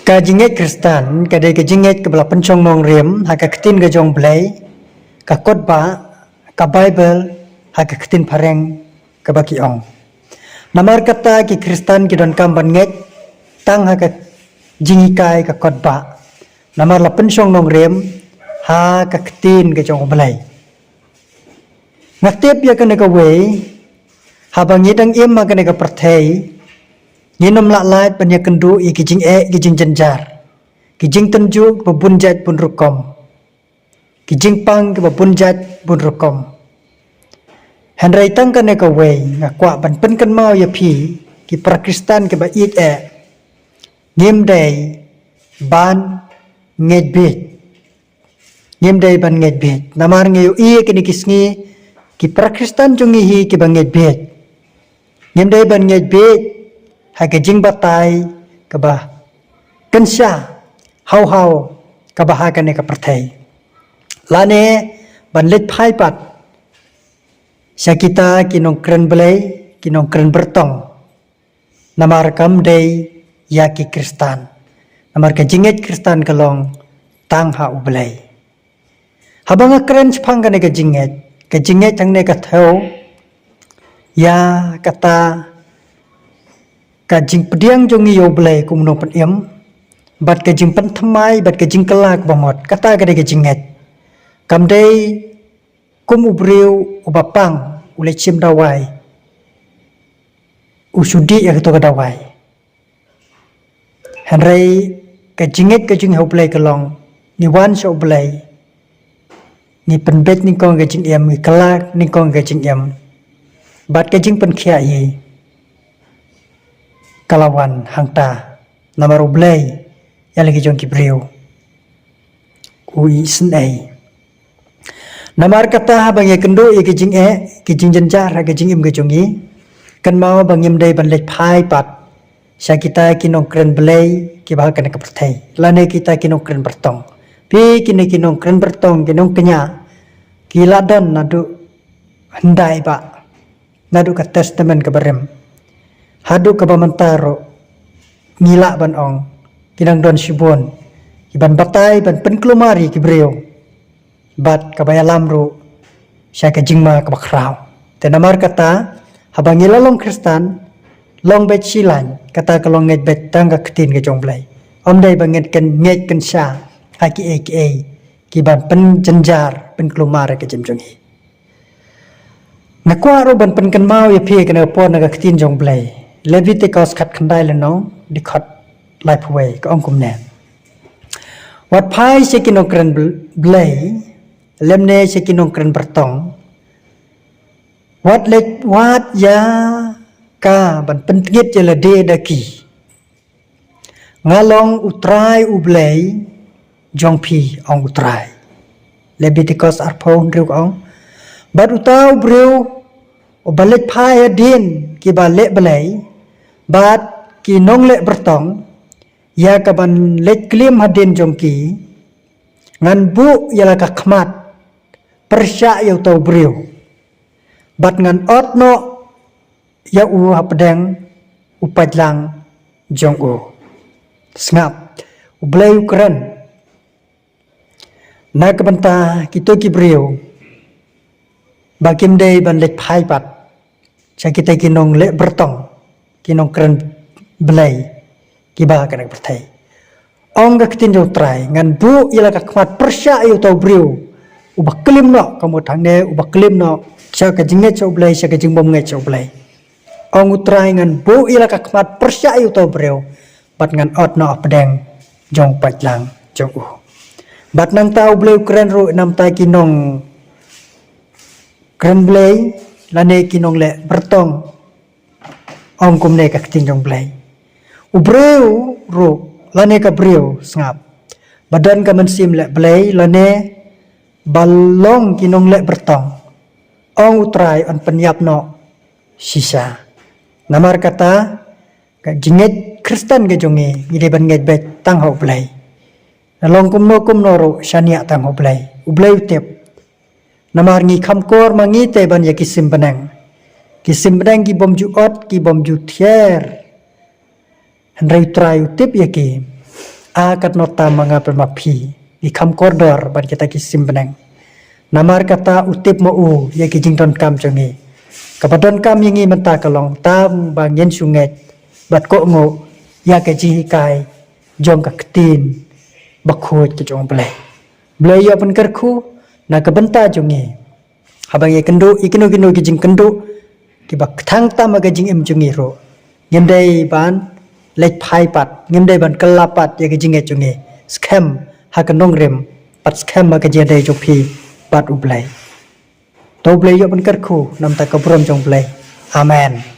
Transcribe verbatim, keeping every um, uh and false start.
Ka jingngeit Khristan ka dei ka jingngeit kaba la pynshong nongrim ha ka ktien ka jong U Blei, ka kot ba, ka Baibl, ha ka ktien phareng kaba ki ong. Namar kata ki Khristan ki donkam ban ngeit tang ha ka jinghikai ka kot ba, namar la pynshong nongrim ha ka ktien ka jong U Blei. Nga tip ïa kane kawei, haba ngi dang im ha kane ka pyrthei, ngin ym lah lait ban ïakynduh ïa ki jingeh, ki jingjynjar, ki jingtynjuh kiba bun jait bun rukom, ki jingpang kiba bun jait bun rukom. Hynrei tang kane kawei nga kwah ban pynkynmaw ïa phi, ki para Khristan kiba ïeit eh, ngim dei ban ngeit bieit. Ngim dei ban ngeit bieit. Namar ngi ïohi ïa kine ki sngi, ki para Khristan jong ngi hi kiba ngeit bieit. Ngim dei ban ngeit bieit ha ka jingbatai kaba kynsha, haw haw, kaba ha kane ka pyrthei. Lane ban leit phai pat sha kita ki nongkren Blei, ki nongkren byrtong. Namar kam dei ïa ki Khristan. Namar ka jingngeit Khristan ka long tang ha U Blei. Haba nga kren shaphang kane ka jingngeit, ka jingngeit hangne ka thew ïa kata ka jingpdiang jong ngi ïa U Blei kum u nongpynim, bad ka jingpynthymmai, bad ka jingkylla kaba mut, kata ka dei ka jingngeit. Kam dei kum u briew uba pang, u leit shim dawai, u shu dih ïa kato ka dawai. Hynrei ka jingngeit ka jong ngi ha U Blei ka long, ngi wan sha U Blei, ngi pynbeit nyngkong ka jingim, ngi kylla nyngkong ka jingim. Bad ka jingpynkhiah hi ka la wan hangta. Namar U Blei ïa la ki jong ki briew u isynei. Namar kata haba ngi ïakynduh ïa ki jingeh, ki jingjynjar ha ka jingim ka jong ngi, kynmaw ba ngim dei ban leit phai pat sha kita ki nongkren Blei kiba ha kane ka pyrthei, lane kita ki nongkren byrtong. Phi, kine ki nongkren byrtong, ki nongkñia, ki la don naduh hyndai ba, naduh ka Testament kaba rim haduh kaba mynta ruh, ngi lah ban ong ki dang don shibun kiban batai ban pynkulmar ïa ki briew, bad kaba ïalam ruh sha ka jingma kaba khraw. Te namar kata, haba ngi la long Khristan, long beit shilaiñ, kata ka long ngeit beit tang ka ktien ka jong U Blei. Ym dei ba ngeit kyn, ngeit kynsha ha kiei kiei kiban pynjynjar, pynkulmar ïa ka jingim jong ngi. Nga kwah ruh ban pynkynmaw ïa phi kane ka por na ka ktien jong U Blei. Leviticus khatkhyndai lynnong, dkhot laiphew wei, ka ong kumne: Wat phai sha ki nongkren Bl-, Blei, lymne sha ki nongkren byrtong. Wat leit wad ïa ka ban pyntngit ïa lade da ki. Nga long U Trai U Blei jong phi, ong U Trai. Leviticus arphew hynriew ka ong: Bad uta u briew uba leit phai hadien kiba leh blei bad ki nongleh byrtong, ïa kaban leit klim hadien jong ki, ngan buh ïa la ka khmat pyrshah ïa uta u briew, bad ngan ot noh ïa u hapdeng u paidlang jong u. Sngap, U Blei u kren na ka bynta kito ki briew ba kim dei ban leit phai pat sha kita ki nongleh byrtong, ki nongkren blei kiba ha kane ka pyrthei. Ong ka ktien jong U Trai, ngan buh ïa la ka khmat pyrshah ïa uta u briew uba klim noh, ka mut hangne uba klim noh sha ka jingngeit sha U Blei, sha ka jingbymngeit sha U Blei. Ong U Trai, ngan buh ïa la ka khmat pyrshah ïa uta u briew, bad ngan ot noh hapdeng jong u paidlang jong u. Bad nangta U Blei u kren ruh namar ki nongkren blei lane ki nongleh byrtong. Ong kumne ka ktien jong U Blei: U briew ruh lane ka briew, sngap, ba don ka mynsiem leh blei lane ba long ki nongleh byrtong, ong U Trai, yn pynïap noh shisha. Namar kata, ka jingngeit Khristan ka jong ngi, ngi dei ban ngeit beit tang ha U Blei. Long kumno kumno ruh, shaniah tang ha U Blei. U Blei u tip. Namar ngi kham kor ma ngi te ban ïa ki sim bneng. Ki sim bneng ki bym ju ot, ki bym ju thier. Hynrei U Trai u tip ïa ki. A katno tam ma nga bad ma phi ngi kham kordor bad kita ki sim bneng. Namar kata u tip ma u ïa ki jingdonkam jong ngi. Kaba donkam ïa ngi mynta ka long tang ba ngin shu ngeit bad kohnguh ïa ka jinghikai jong ka ktien bakhuid ka jong U Blei. Blei ïoh pynkyrkhu na ka bynta jong ngi. Haba ngi kynduh ïa kino kino ki jingkynduh kiba kthang tam ha ka jingim jong ngi ruh, ngim dei ban leit phai pat, ngim dei ban kylla pat ïa ka jingngeit jong ngi. Skhem ha ka nongrim bad skhem ha ka jingïadei jong phi bad U Blei. To U Blei ïoh pynkyrkhu na ka bynta ka burom jong U Blei. Amen.